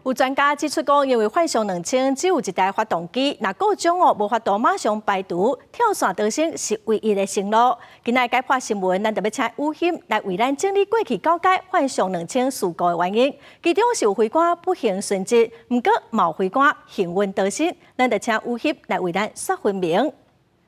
有專家指出講，因為幻象兩千只有一台發動機，若故障哦，無法度馬上排除，跳傘逃生是唯一的生路。今仔解破新聞，咱特別請宇欣來為咱整理過去九擺幻象兩千事故的原因。其中是有飛官不幸殉職，毋過嘛有飛官幸運逃生。咱就請宇欣來為咱說分明。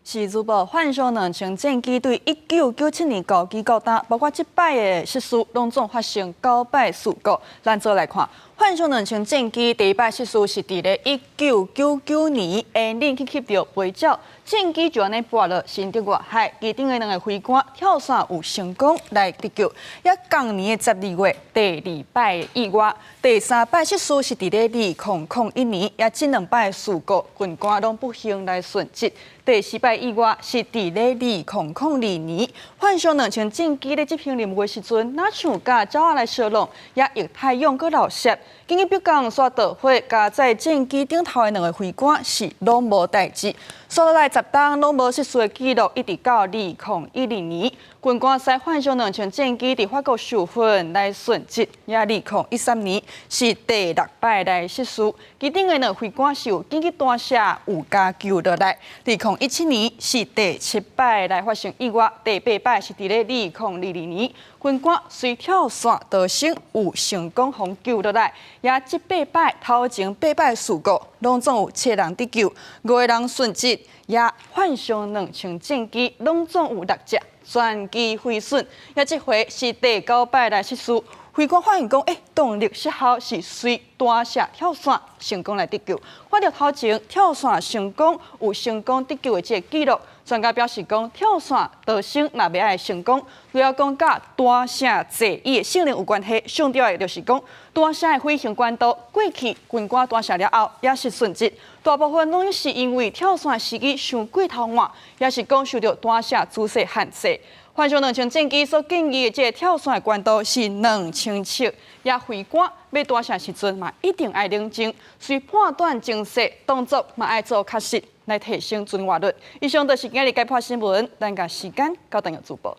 是主播，幻象兩千戰機對1997年交機到今，包括這擺的失事，攏總發生九擺事故。咱做來看，幻象兩千戰機第一擺失事是佇咧1999年，煙嶺去吸著飛鳥，戰機就按呢跋落新竹外海，機頂的兩个飛官跳傘有成功來得救。也仝年的12月，第二擺意外，第三擺失事是佇咧2001年，也這兩擺事故，軍官攏不幸來殉職。第四擺意外是佇咧2002年，幻象兩千戰機咧執行任務的時陣，若像佮鳥仔來相挵，也液態氧閣漏泄。緊急迫降煞著火，駕在戰機頂頭的兩个飛官是攏無代誌。煞落來10冬攏無失事的記錄，一直到2012年，軍官駛幻象兩千戰機佇法國受訓來殉職，也2013年是第六擺來失事，機頂的兩个飛官是有緊急彈射有共救落來。2017年是第七擺來發生意外，第八擺是佇咧2022年，軍官隨跳傘逃生有成功予救落來，也這八擺頭前八擺事故，攏總有七人得救，五个人殉職，也幻象兩千戰機攏總有六隻全機毀損，也這回是第九擺來失事。飛官發現講，欸，動力失效是隨彈射跳傘成功來得救。看著頭前跳傘成功，有成功得救的這个記錄。專家表示講，跳傘逃生若欲愛成功，除了講佮彈射座椅的性能有關係，上重要的就是講彈射的飛行高度。過去軍官彈射了後也是殉職，大部分攏是因為跳傘時機傷過頭晚，也是講受著彈射姿勢限制。幻象兩千戰機所建議的這个跳傘的高度是2000尺，也飛官欲彈射時陣嘛，一定愛冷靜，隨判斷精細，動作嘛愛做確實，來提升存活率。以上就是今日解破新聞，咱共時間交轉予主播。